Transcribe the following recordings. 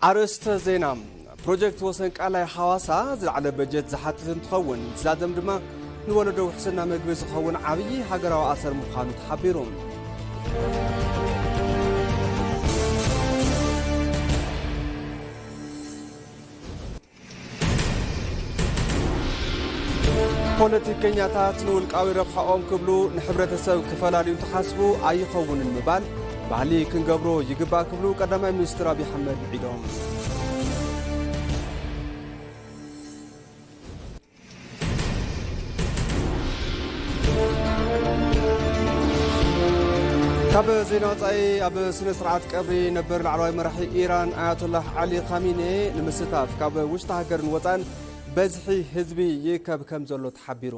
ኣርእስተ ዜና። ፕሮጀክት ወሰን ቃላይ ሓዋሳ ዝለዓለ በጀት ዝሓትት እንትኸውን፣ እቲ ዛዘም ድማ ንወለዶ ውሕስና መግቢ ዝኸውን ዓብዪ ሃገራዊ ኣሰር ምዃኑ ተሓቢሩ። ፖለቲከኛታት ንውልቃዊ ረብሓኦም ክብሉ ንሕብረተሰብ ክፈላልዩ እንተሓስቡ ኣይኸውንን ምባል፣ ባህሊ ክንገብሮ ይግባእ ክብሉ ቀዳማይ ሚኒስትር ኣብይ ኣሕመድ ምዒዶም። ካብ ዜና ወጻኢ፣ ኣብ ስነ ስርዓት ቀብሪ ነበር ላዕለዋይ መራሒ ኢራን ኣያቶላህ ዓሊ ኻሚኔ ንምስታፍ ካብ ውሽጢ ሃገርን ወጻእን በዝሒ ህዝቢ ይእከብ ከም ዘሎ ተሓቢሩ።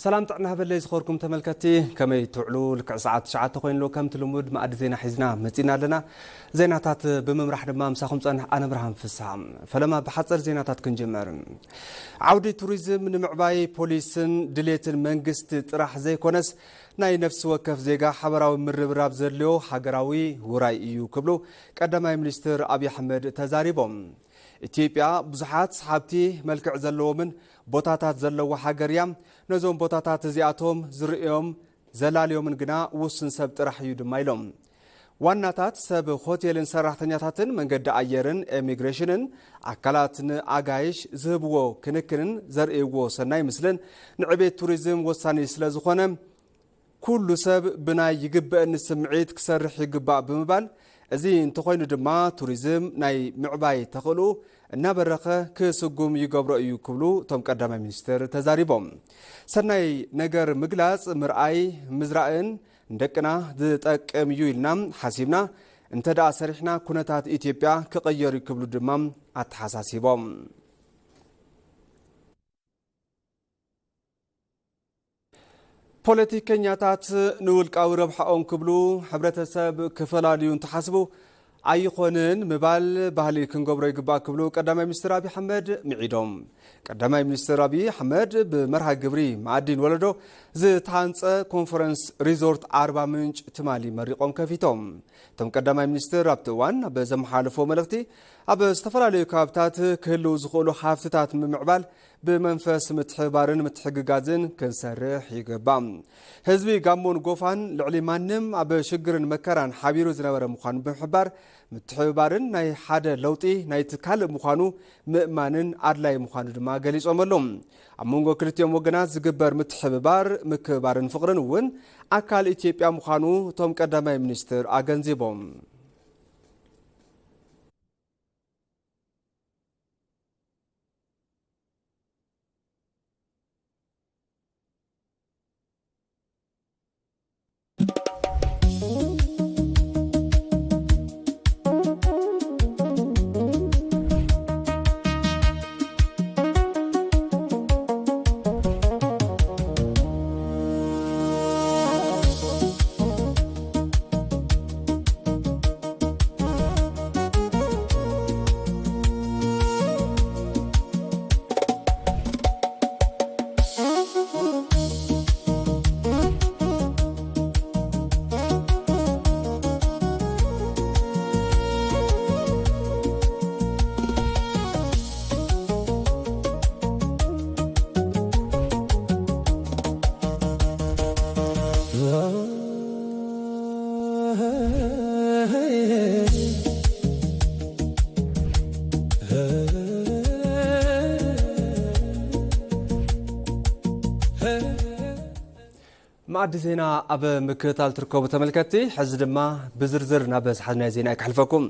ሰላም ጥዕና ሃበለይ ዝኸርኩም ተመልከትቲ፣ ከመይ ትውዕሉ? ልክዕ ሰዓት ትሽዓተ ኮይኑሎ፣ ከምቲ ልሙድ መኣዲ ዜና ሒዝና መጺና ኣለና። ዜናታት ብምምራሕ ድማ ምሳኹም ጸንሕ ኣነ ብርሃን ፍስሃ። ፈለማ ብሓጸር ዜናታት ክንጅምር። ዓውዲ ቱሪዝም ንምዕባይ ፖሊስን ድሌትን መንግስቲ ጥራሕ ዘይኮነስ ናይ ነፍሲ ወከፍ ዜጋ ሓበራዊ ምርብራብ ዘድልዮ ሃገራዊ ውራይ እዩ ክብሉ ቀዳማይ ሚኒስትር ኣብይ ኣሕመድ ተዛሪቦም። ኢትዮጵያ ብዙሓት ሰሓብቲ መልክዕ ዘለዎምን ቦታታት ዘለዋ ሃገር እያ። ነዞም ቦታታት እዚኣቶም ዝርእዮም ዘላልዮምን ግና ውሱን ሰብ ጥራሕ እዩ ድማ ኢሎም። ዋናታት ሰብ ሆቴልን ሰራሕተኛታትን መንገዲ ኣየርን ኢሚግሬሽንን ኣካላት ንኣጋይሽ ዝህብዎ ክንክንን ዘርእይዎ ሰናይ ምስልን ንዕቤት ቱሪዝም ወሳኒ ስለ ዝኾነ ኩሉ ሰብ ብናይ ይግበእኒ ስምዒት ክሰርሕ ይግባእ ብምባል፣ እዚ እንተኾይኑ ድማ ቱሪዝም ናይ ምዕባይ ተኽእሎ እናበረኸ ክስጉም ይገብሮ እዩ ክብሉ እቶም ቀዳማይ ሚኒስትር ተዛሪቦም። ሰናይ ነገር ምግላጽ፣ ምርኣይ፣ ምዝራእን ንደቅና ዝጠቅም እዩ ኢልና ሓሲብና እንተ ደኣ ሰሪሕና ኩነታት ኢትዮጵያ ክቕየር እዩ ክብሉ ድማ ኣተሓሳሲቦም። ፖለቲከኛታት ንውልቃዊ ረብሓኦም ክብሉ ሕብረተሰብ ክፈላልዩ እንትሓስቡ ኣይኾንን ምባል ባህሊ ክንገብሮ ይግባእ ክብሉ ቀዳማይ ሚኒስትር ኣብይ ኣሕመድ ምዒዶም። ቀዳማይ ሚኒስትር ኣብይ ኣሕመድ ብመርሃ ግብሪ መኣዲን ወለዶ ዝተሃንጸ ኮንፈረንስ ሪዞርት ኣርባ ምንጭ ትማሊ መሪቖም ከፊቶም። እቶም ቀዳማይ ሚኒስትር ኣብቲ እዋን ኣብ ዘመሓላለፎ መልእኽቲ፣ ኣብ ዝተፈላለዩ ከባብታት ክህልዉ ዝኽእሉ ሃፍትታት ንምምዕባል ብመንፈስ ምትሕብባርን ምትሕግጋዝን ክንሰርሕ ይግባእ። ህዝቢ ጋሞን ጎፋን ልዕሊ ማንም ኣብ ሽግርን መከራን ሓቢሩ ዝነበረ ምዃኑ ብምሕባር፣ ምትሕብባርን ናይ ሓደ ለውጢ ናይቲ ካልእ ምዃኑ ምእማንን ኣድላይ ምዃኑ ድማ ገሊጾም ኣለዉ። ኣብ መንጎ ክልቲኦም ወገናት ዝግበር ምትሕብባር፣ ምክብባርን ፍቕርን እውን ኣካል ኢትዮጵያ ምዃኑ እቶም ቀዳማይ ሚኒስትር ኣገንዚቦም። መኣዲ ዜና ኣብ ምክትታል ትርከቡ ተመልከትቲ፣ ሕዚ ድማ ብዝርዝር ናብ ዝሓዝናዮ ዜና እየ ከሕልፈኩም።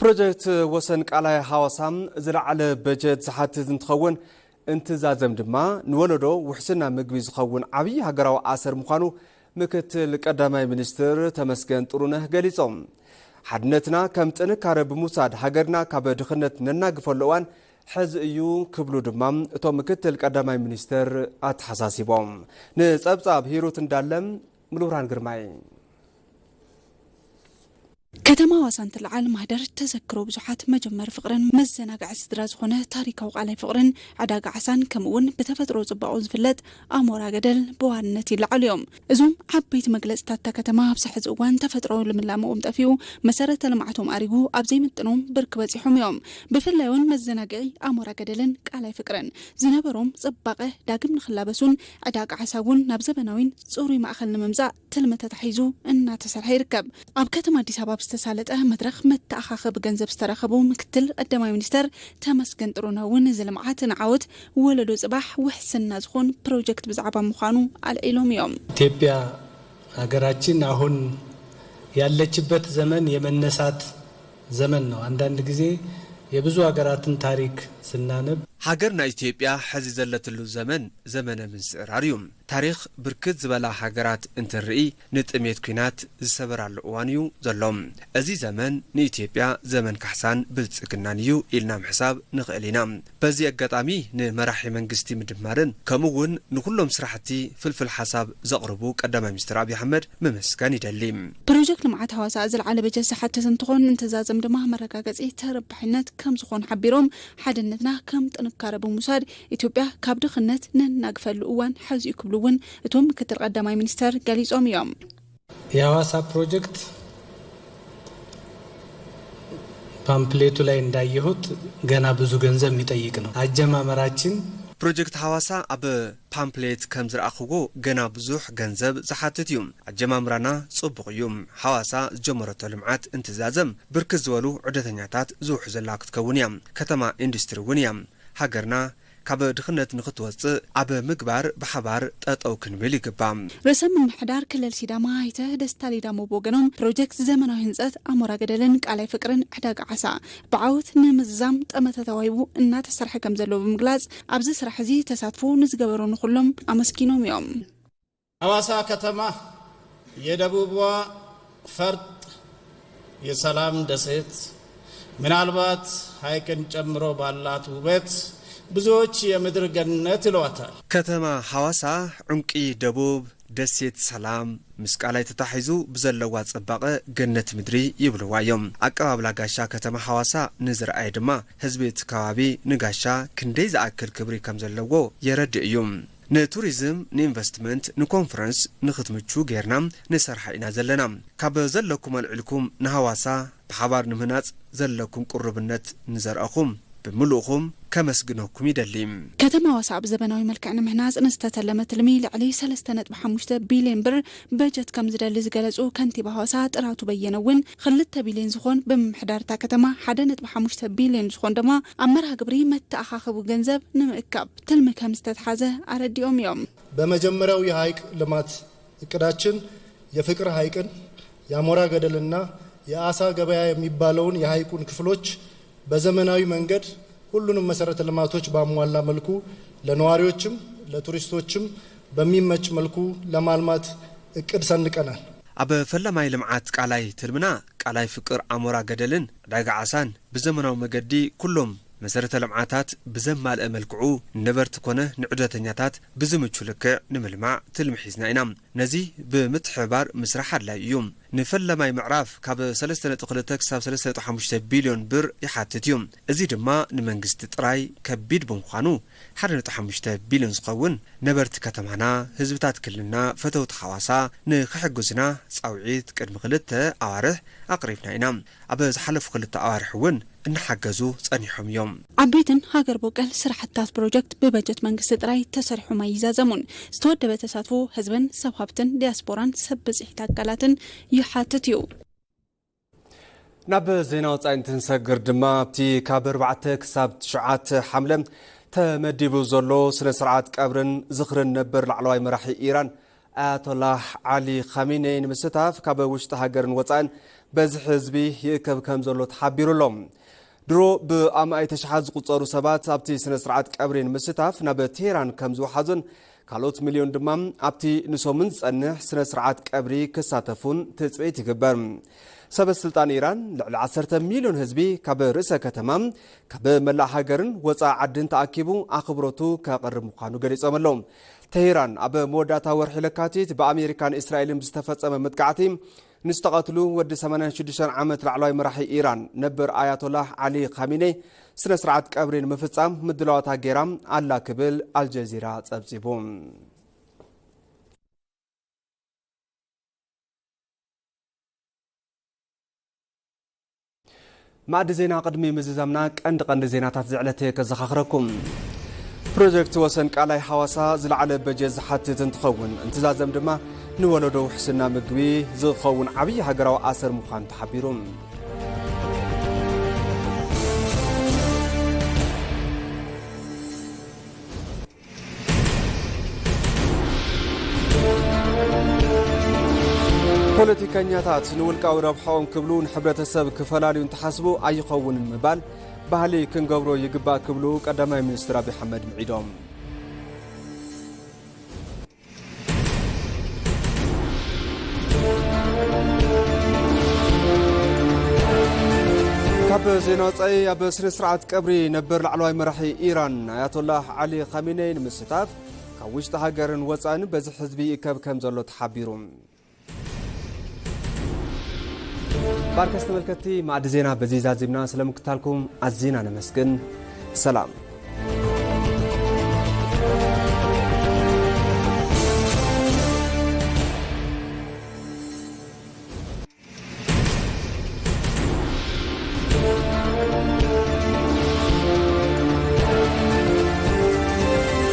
ፕሮጀክት ወሰን ቃላይ ሓዋሳ ዝለዓለ በጀት ዝሓትት እንትኸውን፣ እንትዛዘም ድማ ንወለዶ ውሕስና ምግቢ ዝኸውን ዓብዪ ሃገራዊ ኣሰር ምዃኑ ምክትል ቀዳማይ ሚኒስትር ተመስገን ጥሩነህ ገሊጾም። ሓድነትና ከም ጥንካረ ብምውሳድ ሃገርና ካብ ድኽነት ነናግፈሉ እዋን ሕዚ እዩ ክብሉ ድማ እቶም ምክትል ቀዳማይ ሚኒስትር ኣተሓሳሲቦም። ንጸብጻብ ሂሩት እንዳለም፣ ሙሉብርሃን ግርማይ። ከተማ ሃዋሳ እንትለዓል ማህደር ተዘክሮ ብዙሓት መጀመሪ ፍቕርን መዘናግዒ ስድራ ዝኾነ ታሪካዊ ቃላይ ፍቕርን ዕዳጋ ዓሳን ከምኡ እውን ብተፈጥሮ ጽባቐኡ ዝፍለጥ ኣሞራ ገደል ብዋንነት ይለዓሉ እዮም። እዞም ዓበይቲ መግለጽታት እታ ከተማ ኣብዚ ሕዚ እዋን ተፈጥሮ ልምላመኦም ጠፊኡ መሰረተ ልምዓቶም ኣሪጉ ኣብ ዘይምጥኖም ብርክ በጺሖም እዮም። ብፍላይ እውን መዘናግዒ ኣሞራ ገደልን ቃላይ ፍቅርን ዝነበሮም ጽባቐ ዳግም ንኽላበሱን ዕዳጋ ዓሳ እውን ናብ ዘበናዊን ጽሩይ ማእኸል ንምምጻእ ትልሚ ተታሒዙ እናተሰርሐ ይርከብ። ኣብ ከተማ ኣዲስ ኣበባ ብዝተሳለጠ መድረኽ መተኣኻኸቢ ገንዘብ ዝተረኸቡ ምክትል ቀዳማይ ሚኒስተር ተመስገን ጥሩነህ እውን እዚ ልምዓት ንዓወት ወለዶ ጽባሕ ውሕስና ዝኾን ፕሮጀክት ብዛዕባ ምዃኑ ኣልዒሎም እዮም። ኢትዮጵያ ሀገራችን አሁን ያለችበት ዘመን የመነሳት ዘመን ነው። አንዳንድ ጊዜ የብዙ ሀገራትን ታሪክ ስናነብ፣ ሃገርና ኢትዮጵያ ሕዚ ዘለትሉ ዘመን ዘመነ ምስዕራር እዩ። ታሪኽ ብርክት ዝበላ ሃገራት እንትንርኢ ንጥሜት ኲናት ዝሰበራሉ እዋን እዩ ዘሎ። እዚ ዘመን ንኢትዮጵያ ዘመን ካሕሳን ብልጽግናን እዩ ኢልና ምሕሳብ ንኽእል ኢና። በዚ ኣጋጣሚ ንመራሒ መንግስቲ ምድማርን ከምኡ እውን ንኹሎም ስራሕቲ ፍልፍል ሓሳብ ዘቕርቡ ቀዳማይ ሚኒስትር ኣብይ ኣሕመድ ምምስጋን ይደሊ። ፕሮጀክት ልምዓት ሃዋሳ ዝለዓለ በጀት ዝሓትት እንትኾን ንትዛዘም ድማ መረጋገፂ ተረባሒነት ከም ዝኾን ሓቢሮም ሓድነትና ከም ጥንካረ ብምውሳድ ኢትዮጵያ ካብ ድኽነት ነናግፈሉ እዋን ሓዚ እዩ ክብሉ እውን እቶም ምክትል ቀዳማይ ሚኒስተር ገሊፆም እዮም። የሐዋሳ ፕሮጀክት ፓምፕሌቱ ላይ እንዳየሁት ገና ብዙ ገንዘብ የሚጠይቅ ነው አጀማመራችን። ፕሮጀክት ሐዋሳ ኣብ ፓምፕሌት ከም ዝረኣኽዎ ገና ብዙሕ ገንዘብ ዝሓትት እዩ። ኣጀማምራና ጽቡቕ እዩ። ሐዋሳ ዝጀመረቶ ልምዓት እንትዛዘም ብርክት ዝበሉ ዑደተኛታት ዝውሕዘላ ክትከውን እያ። ከተማ ኢንዱስትሪ እውን እያ። ሃገርና ካብ ድኽነት ንኽትወፅእ ኣብ ምግባር ብሓባር ጠጠው ክንብል ይግባእ። ርእሰ ምምሕዳር ክልል ሲዳማ ኣይተ ደስታ ሌዳሞ ብወገኖም ፕሮጀክት ዘመናዊ ህንፀት ኣሞራ ገደልን ቃላይ ፍቅርን ዕዳጋ ዓሳ ብዓወት ንምዝዛም ጠመተ ተዋሂቡ እናተሰርሐ ከም ዘሎ ብምግላፅ ኣብዚ ስራሕ እዚ ተሳትፎ ንዝገበሩ ንኹሎም ኣመስጊኖም እዮም። ሐዋሳ ከተማ የደቡቧ ፈርጥ የሰላም ደሴት ምናልባት ሐይቅን ጨምሮ ባላት ውበት ብዙዎች የምድር ገነት ይሏታል። ከተማ ሐዋሳ ዑንቂ ደቡብ ደሴት ሰላም ምስ ቃላይ ተታሒዙ ብዘለዋ ጽባቐ ገነት ምድሪ ይብልዋ እዮም። ኣቀባብላ ጋሻ ከተማ ሐዋሳ ንዝረኣየ ድማ ህዝቢ እቲ ከባቢ ንጋሻ ክንደይ ዝኣክል ክብሪ ከም ዘለዎ የረድእ እዩ። ንቱሪዝም፣ ንኢንቨስትመንት፣ ንኮንፈረንስ ንኽትምቹ ጌርና ንሰርሓ ኢና ዘለና። ካብ ዘለኩም ኣልዒልኩም ንሃዋሳ ብሓባር ንምህናፅ ዘለኩም ቅሩብነት ንዘርኣኹም ብምሉእኹም ከመስግነኩም ይደሊ። ከተማ ሃዋሳ ኣብ ዘበናዊ መልክዕ ንምህናፅ ንዝተተለመ ትልሚ ልዕሊ ሰለስተ ነጥቢ ሓሙሽተ ቢልዮን ብር በጀት ከም ዝደሊ ዝገለፁ ከንቲባ ሃዋሳ ጥራቱ በየነ እውን ክልተ ቢልዮን ዝኾን ብምምሕዳር እታ ከተማ ሓደ ነጥቢ ሓሙሽተ ቢልዮን ዝኾን ድማ ኣብ መርሃ ግብሪ መተኣኻኸቢ ገንዘብ ንምእካብ ትልሚ ከም ዝተትሓዘ ኣረዲኦም እዮም። በመጀመሪያው የሐይቅ ልማት እቅዳችን የፍቅር ሐይቅን የአሞራ ገደልና የአሳ ገበያ የሚባለውን የሐይቁን ክፍሎች በዘመናዊ መንገድ ሁሉንም መሰረተ ልማቶች ባሟላ መልኩ ለነዋሪዎችም ለቱሪስቶችም በሚመች መልኩ ለማልማት እቅድ ሰንቀናል። ኣብ ፈለማይ ልምዓት ቃላይ ትልምና ቃላይ ፍቅር ኣሞራ ገደልን ዕዳጋ ዓሳን ብዘመናዊ መገዲ ኩሎም መሰረተ ልምዓታት ብዘማልአ መልክዑ ንነበርቲ ኮነ ንዑደተኛታት ብዝምቹ ልክዕ ንምልማዕ ትልሚ ሒዝና ኢና። ነዚ ብምትሕብባር ምስራሕ ኣድላይ እዩ። ንፈለማይ ምዕራፍ ካብ ሰለስተ ነጥቢ ክልተ ክሳብ ሰለስተ ነጥቢ ሓሙሽተ ቢልዮን ብር ይሓትት እዩ። እዚ ድማ ንመንግስቲ ጥራይ ከቢድ ብምዃኑ ሓደ ነጥቢ ሓሙሽተ ቢልዮን ዝኸውን ነበርቲ ከተማና፣ ህዝብታት ክልልና፣ ፈተውቲ ሓዋሳ ንኽሕግዙና ፃውዒት ቅድሚ ክልተ ኣዋርሕ ኣቕሪብና ኢና። ኣብ ዝሓለፉ ክልተ ኣዋርሕ እውን እናሓገዙ ፀኒሖም እዮም። ዓበይትን ሃገር ቦቀል ስራሕትታት ፕሮጀክት ብበጀት መንግስቲ ጥራይ ተሰሪሖም ኣይዛዘሙን። ዝተወደበ ተሳትፎ ህዝብን ሰብ ሃብትን ዲያስፖራን ሰብ ብፅሒት ኣካላትን ይሓትት እዩ። ናብ ዜና ወፃኢ እንትንሰግር ድማ ኣብቲ ካብ ኣርባዕተ ክሳብ ትሽዓተ ሓምለ ተመዲቡ ዘሎ ስነ ስርዓት ቀብርን ዝኽርን ነበር ላዕለዋይ መራሒ ኢራን ኣያቶላህ ዓሊ ኻሚነይ ንምስታፍ ካብ ውሽጢ ሃገርን ወፃእን በዝሒ ህዝቢ ይእከብ ከም ዘሎ ተሓቢሩ ኣሎ። ድሮ ብኣማኢት ኣሽሓት ዝቑጸሩ ሰባት ኣብቲ ስነ ስርዓት ቀብሪ ንምስታፍ ናብ ቴህራን ከም ዝወሓዙን ካልኦት ሚልዮን ድማ ኣብቲ ንሰሙን ዝጸንሕ ስነ ስርዓት ቀብሪ ክሳተፉን ትጽቢት ይግበር። ሰበ ስልጣን ኢራን ልዕሊ ዓሰርተ ሚልዮን ህዝቢ ካብ ርእሰ ከተማ ካብ መላእ ሃገርን ወጻኢ ዓድን ተኣኪቡ ኣኽብሮቱ ከቕርብ ምዃኑ ገሊጾም ኣለዉ። ተሂራን ኣብ መወዳእታ ወርሒ ለካቲት ብኣሜሪካን እስራኤልን ብዝተፈጸመ መጥቃዕቲ ንዝተቐትሉ ወዲ ሰማንያን ሽዱሽተን ዓመት ላዕለዋይ መራሒ ኢራን ነበር ኣያቶላህ ዓሊ ካሚኔ ስነ ስርዓት ቀብሪ ንምፍጻም ምድላዋታ ገይራ ኣላ ክብል ኣልጀዚራ ጸብጺቡ። ማዕዲ ዜና ቅድሚ ምዝዛምና ቀንዲ ቀንዲ ዜናታት ዝዕለተ ከዘኻኽረኩም። ፕሮጀክት ወሰን ቃላይ ሓዋሳ ዝለዓለ በጀት ዝሓትት እንትኸውን እንትዛዘም ድማ ንወለዶ ውሕስና ምግቢ ዝኸውን ዓብዪ ሃገራዊ ኣሰር ምዃኑ ተሓቢሩ። ፖለቲከኛታት ንውልቃዊ ረብሓኦም ክብሉ ንሕብረተሰብ ክፈላልዩ እንተሓስቡ ኣይኸውንን ምባል ባህሊ ክንገብሮ ይግባእ ክብሉ ቀዳማይ ሚኒስትር ኣብይ ኣሕመድ ምዒዶም። ካብ ዜና ወፃኢ ኣብ ስነ ስርዓት ቀብሪ ነበር ላዕለዋይ መራሒ ኢራን ኣያቶላህ ዓሊ ኻሜነይ ንምስታፍ ካብ ውሽጢ ሃገርን ወፃእን በዚ ህዝቢ ይእከብ ከም ዘሎ ተሓቢሩ። ባርከስ ተመልከትቲ ማዕዲ ዜና በዚ ዛዚምና ስለምክታልኩም ኣዚና ነመስግን። ሰላም።